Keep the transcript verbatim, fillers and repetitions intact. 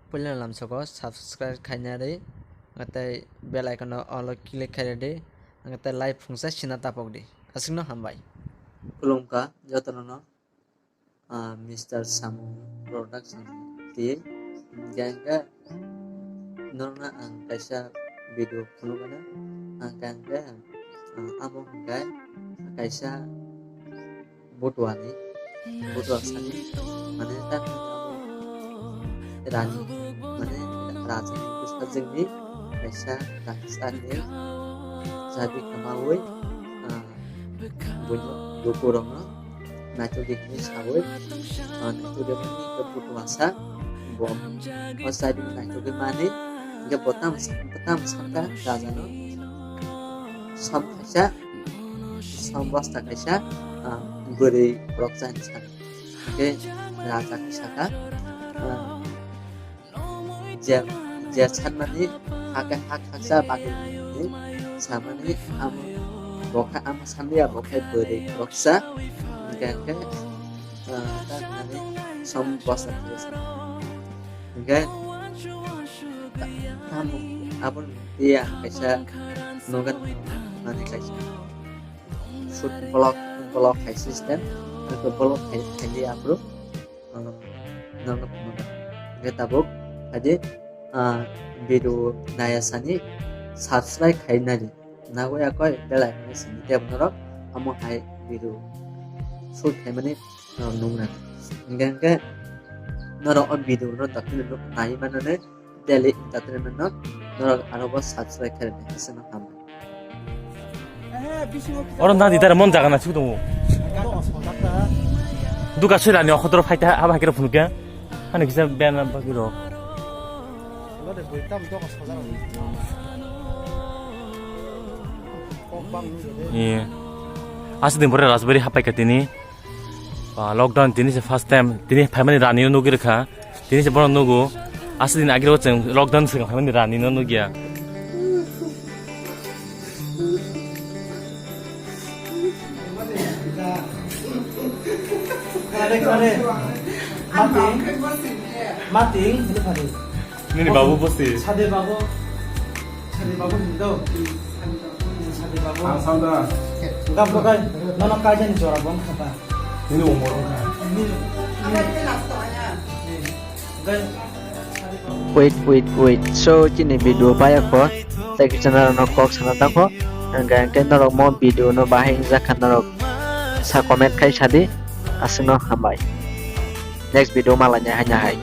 Puila lamsoko subscribe khaina di, tei bell icon o all o click khaina di, tei like phungsa sina tapok di. Aswkno hambai. Khulumkha jotono no, ah, Mister Samung Production twi hwnkhe hwnkhe norokno ang kaisa video phunukgana, ang hwnkhe, ah, amo hwnkhe kaisa butuani, butua sani, mane, tak, rani, mane, rajani bwsajwkni kaisa rangchakni chabi kwmaui, ah, buino dukurokno naitugdi hinwi saui, ah, naitugdi mani khe butua sa, bo o chabi naitugwi mani, hwnkhe bo tamo sa-, bo tamo sakha rajano, som kaisa, som bosta kaisa, ah, bwrwi khoroksa hinwi sakha. Hwnkhe raja khe sakha, ah, je, je sanmani hakhe hak haksa bagwi hinwi samani amo, bo khe amo sanliya, bo khe bwrwi khoroksa, hwnkhe, hwnkhe, ah, ta hinani som bosta khe sakha. Hwnkhe ta-, tamo aboni tei ang kaisa nugani manwi kaisa shoot vlog, vlog khai system, ang khe vlog khai, khai di aphuru, um, nono phunukha. Hwnkhe tabuk khai di, ah, video naya sani subscribe khai nai di. Nagwi yakoi bell icon simi tei norok amo hai video shoot khaimani, ah, nukna. Hwnkhe, hwnkhe norok o video no dakhilno nai manani. Daily Entertainment no norok aro bo subscribe khe rwdi, aswkno hambai. Oro nadi dara mon jaga na chukdungo. Duka sui rani okho doro phaita abo hakhe phunukya. Ani kisa ben bagwi rok. Iye. Aswk din pore Rajbari hapai ka tini. Ah, lockdown tini se first time, tini phaimani rani no nugwi rwkha, tini se bono nugo, aswk din agiro chwng lockdown swkang phaimani rani no nugya. Kare, kare. Mating. Mating, ini kare. Nini babu bosi. Sade babu. Sade babu ni do. Sade babu. Ang sanda. Gam ko kai. Nono kai jani jora bom khata. Nini umor. Nini. Nini. Kai. Wait, wait, wait. So, chini video baya ko. Tei kisa norok no kok sana tangkho. Hwnkhe, hwnkhe norok mo video no bahai wngjakha norok sa comment khai sadi. Aswkno hambai. Next video malanya haina hai.